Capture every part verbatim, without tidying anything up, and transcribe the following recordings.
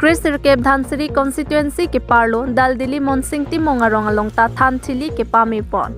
Kre sirkep Dhansiri constituency keparlo Daldili Monsing Timung arong along ta than thili kepame pon.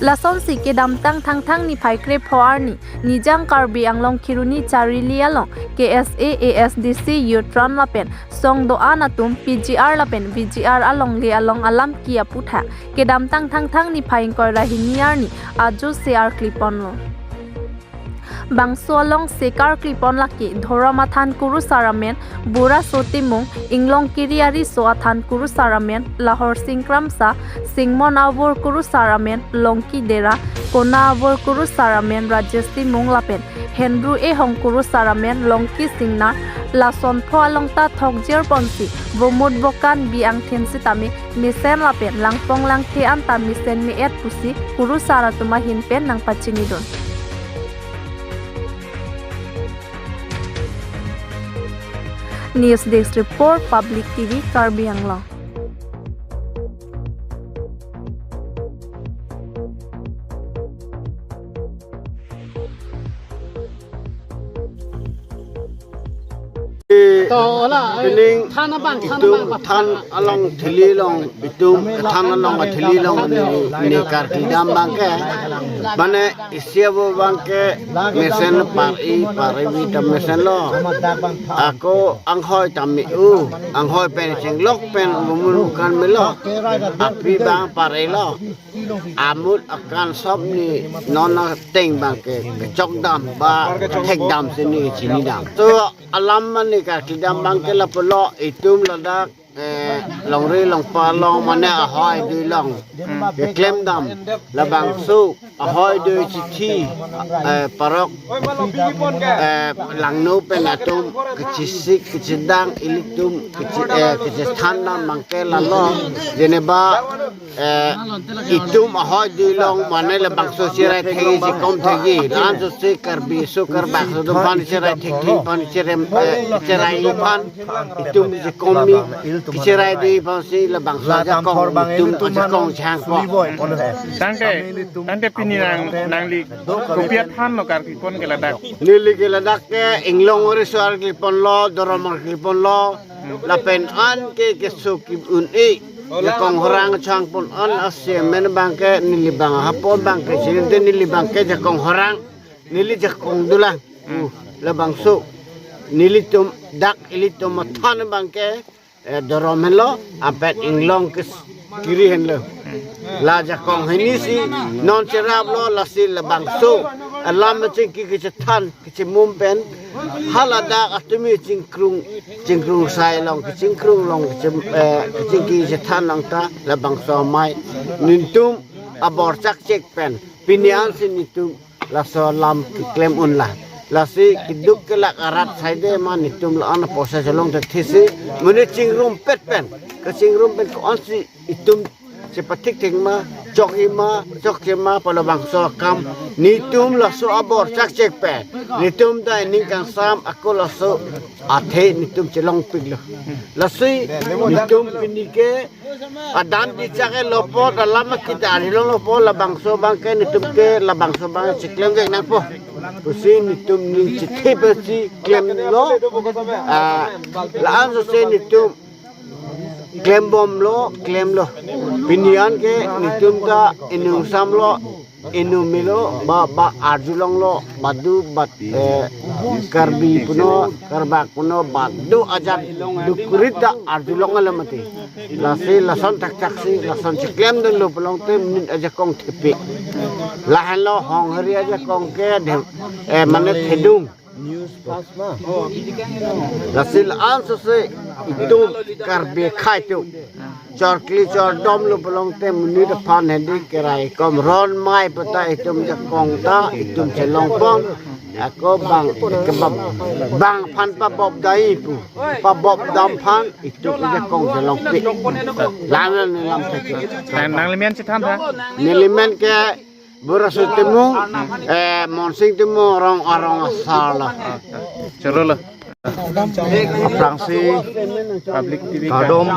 Lasonsi kedamtang Thangthang niphai krepho arni Nijang Karbi Anglong Kheroni Charili along K S A, A S D C, Youth Front lapen song do-an atum P G R lapen V G R alongle along alam ki aputhak kedamtang Thangthang niphai ingkoi ra hini arni ajo se arkli ponlo. Bangso along se karkli pon lake Dhorom Athan Kurusar amen, Bura So Timung, Inglong Kiri Ariso Athan Kurusar amen, Lahor Sing Kramsa, Singmon Abor Kurusar amen, Longki Dera, Kona Abor Kurusar amen, Rajesh Timung lapen Henru Ehong Kurusar amen, Longki Singnar, lason pho along ta thokjir ponsi, bomut bokan bi angthin sitame, mesen lapen langpong langthe anta mesen me-et pusi Kurusar atum ahin pen nangpachinidun. News Desk Report, Public T V, Karbi Anglong. To, ola, eh, pining than abang, than itum abang, than along thili along, itum than along thili along ne, ne karkli dam abangke, mane isi abo abangke mesen pari, pari vi ta mesen lo. Ako anghoi ta me-u, anghoi pen chenglok pen bomut bokan melo. Api abang parilo. Amut akan sop ne non ateng abangke kechok dam ba thek dam si ne chinidam. To alam mane karkli dam abangke lapulo, itum ladak, eh, longri longpa along mane ahoi dui along keklem dam, labangso ahoi dui chithi, eh, parok, eh, langno pen atum kechisik kechidang ilitum kechi-, eh, kechithan dam abangke lalo, jeneba, eh, itum ahoi dui along mane labangso cherai thekji, chekom thekji, la-an sose Karbi aso Karbak aso atum aphan cherai thekji aphan, cherai, eh, cherai aphan itum chekom mi, cherai dui aphansi labangso ajakong itum ajakong chehangpo. Tangte, tangte pini nang, nangli kopi aphan lo karkli pon ke ladak? Neli ke ladak ke Inglong Ariso arkli ponlo, Dhorom arkli ponlo, lapen an ke keso ki-un-e, jakong horang chang pon an ase amen abangke neli abang hapon abangke, sini te neli abangke jakong horang, neli jakong dolang. Uh, labangso nelitum dak ilitum athan abangke, eh, Dhorom helo, apet Inglong kes-, Kiri henlo. La jakong hini si non cheraplo, lasi labangso alam chingki kechethan kechemum pen haladak atum chingkrung, chingkrung sai along, kechingkrung along, kechem-, eh, kechingki chethan along ta labangso amei netum abor chakchek pen pini ansi netum laso alam keklem unlang. Lasi keduk kelak arat saide ma netum la-an apoisa cholong thekthe si, mane chingrumpet pen, kachingrum pen ko-ansi itum chepathik thek ma, chokji ma, chokche ma, pa labangso akam netum laso abor chakchek pen netum ta ining kangsam ako laso athe netum chelongpiklo. Lasi netum pini ke adan dichak ke lopot, alam kita ari longlo po, labangso abangke netum ke labangso abang cheklem vek nangpo pusi netum ning chithi pensi klemlo. Ah, la-an sose netum klembomlo, klemlo. Pini an ke netum ta inung samlo, inung melo, ba, ba arjulonglo, badu, bat, eh, Karbi puno, Karbak puno, badu ajat dukurit ta arjulong alam mati. Lasi lason thakthak si, lason cheklemdunlo pulote monit ajakong thepik. Lahenlo Honghari ajakong ke de, eh, mane thedung. Lasi la-an sose itum Karbi akhei atum chorkli chordomlo pulote monit aphan hedi kerai kom ron mai pata itum jakong ta itum chelongpon. Ako bang, kebab, bang aphan pabop dai pu, pabop dam aphan itum jakong chelongpik. Lang nangli alam thek. Nang, nangli men chethan tha? Neli men ke Bura So Timung, eh, Monsing Timung arong, arong asar lo. Choro lo. Aphrangsi public T V kardom.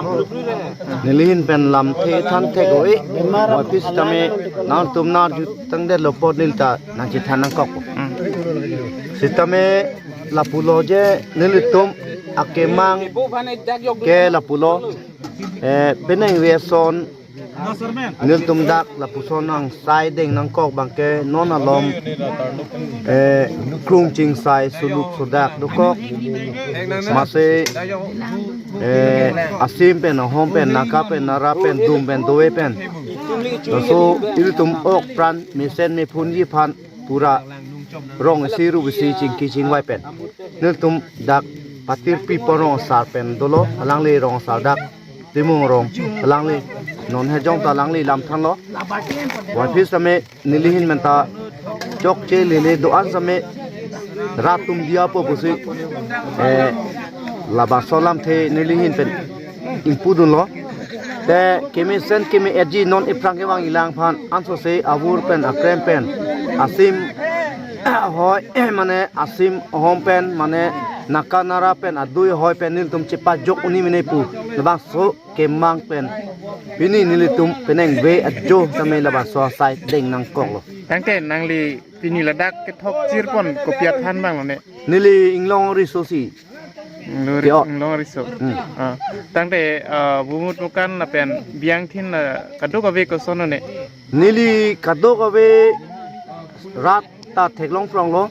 Neli ahin pen lamthe than thek oi. Mo pi sitame nangtum arju tangdet lo apot neli ta nangchethan nangkok. Hmm. Sitame Lapulo je nelitum akemang ke lapulo. Eh, penang ve ason nelitum dak lapuson angsai deng nangkok abangke non alom, eh, krung chingsai suluk sodak dokok. Masi, eh, asim pen, ahom pen, naka pen, nara pen, dum pen, dove pen. Laso ilitum ok pran mesen mephunji aphan pura rong isi rup isi chingki chingvai pen nelitum dak patirpi pon rong asar pen dolo, alangli rong asar dak Timung Rong, alangli non hejong ta alangli lam thanlo. Wan phi same nelihin menta chokche lele do-an same rat atum diya po pusi, eh, labangso alamthe nelihin pen ingpu dunlo. Te kemesen keme-etji non iphrang kevang ilang aphan ansose avur pen akrem pen asim ahoi mane asim ahom pen mane naka nara pen adui ahoi pen nelitum chepajok un-e mene pu labangso kemang pen pini nelitum penang ve ajo tame labangso asai deng nangkoklo. Tangte nangli pini ladak kethok chirpon kopi athan abang lone? Neli Inglong Riso si. Inglong Ri-, Yo. Inglong Riso. Hmm. Ah. Tangte, ah, Vumut Vokan lapen Biangthin la kadokave koson lone? Neli kadokave rat ta theklong pronglo.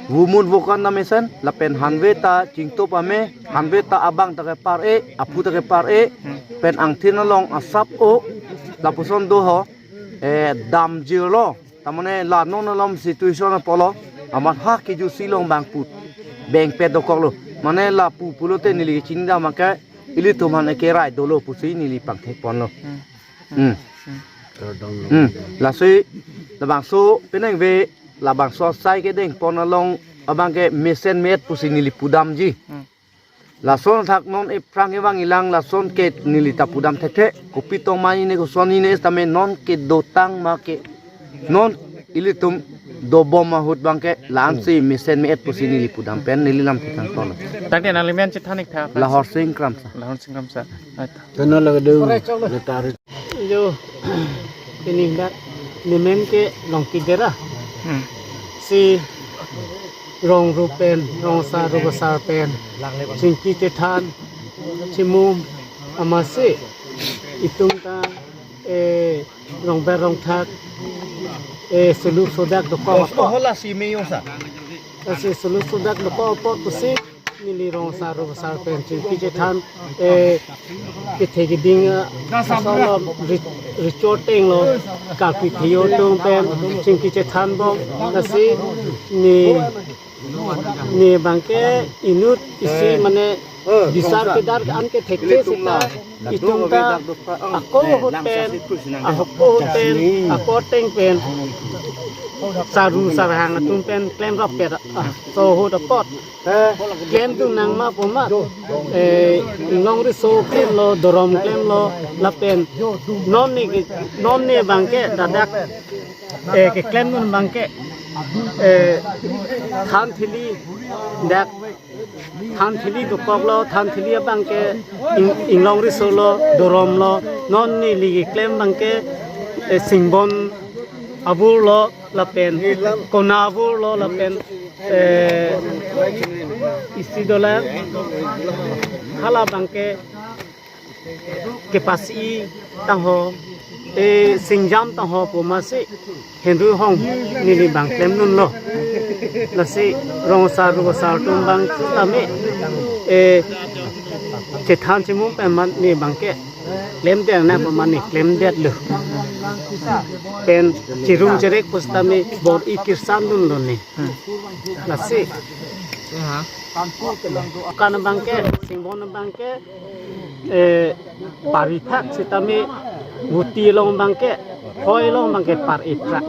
Vumut Vokan namesen lapen hanve ta chingtup ame, hanve ta abang ta kepar-e, aphu ta kepar-e, Hmm. pen angthin along asap o, lapuson do ho, eh, damjirlo. Tamane la non alom situation apotlo, amat ha kejusi long abang pu bengpet dokoklo. Mane lapu pulote neli kachini dam ke ilitum aphan ke rai dolo pusi neli pangthek ponlo. Hmm. Hmm. Hmm. Hmm. Lasi labangso penang ve labangso asai kedeng pon along abangke mesen me-et pusi neli pudamji. Hmm. Lason thak non iphrang kevang ilang lason ke neli ta pudam thekthe. Kopi tong ma-ine koson ine tame non kedotang ma ke non ilitum dobom ahut abangke la-ansi mesen me-et pusi neli pudam pen neli lam thekang ton. Tangte nangli men chethan ik tha. Lahor Sing Kramsa. Lahor Sing Kramsa. Aita. Kano lagadu letar. Jo, pini dak nemen ke Longki Dera. Hmm. Si rong rup pen, rong asar rup asar pen chingki chethan chimum amatsi itum ta, eh, rong ber rong thak, eh, suluk sodak dokok apot. Hola si meyo sa. Lasi suluk sodak dokok apot pusi neli rong asar rup asar pen chingki chethan, eh, kethe keding, eh, asolo ri-, recho tenglo, karpi theo atum pen chingki chethan bom, lasi ne, ne abangke inut isi mane bisar kedar an ke thekthe seta itum ta ako ahut pen, ahok ahut pen, ako ateng pen, saru sarhang atum pen klemrap pet, ah, so ahut apot. Klem dun nang ma pu ma, eh, Inglong Riso klemlo, Dorom klemlo, lapen non ne ke, non ne abangke dadak, eh, keklem dun abangke, eh, than thili dak than thili dokoklo, than thili abangke Ing-, Inglong Riso lo, Dorom lo, non neli keklem abangke, eh, Singbon avur lo, lapen Kona avur lo, lapen, eh, isi dolang, hala abangke kepasi tangho, eh, Singjam tangho pu amatsi Hindu hong neli abang klem dunlo. Lasi rong asar rup asar atum abang tame, eh, chethan chimum pen man ne abangke klemdet na pu man ne klemdetlo. Pen chirum cherek pusitame bor-i kirsan dunlo ne. Lasi. Kan abangke, Singbon abangke, eh, pari thak sitame Guti along abangke, Hoi along abangke par-i thak.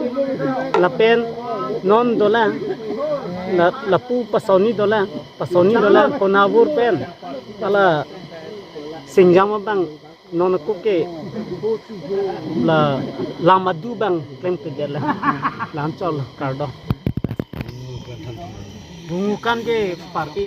Lapen non dolang, la, lapu Pasoni dolang, Pasoni dolang, Kona avur pen, hala Singjam abang, non ako ke la lam adu abang klemkledet la. Lam chol kardom. Bungukan ke par-i.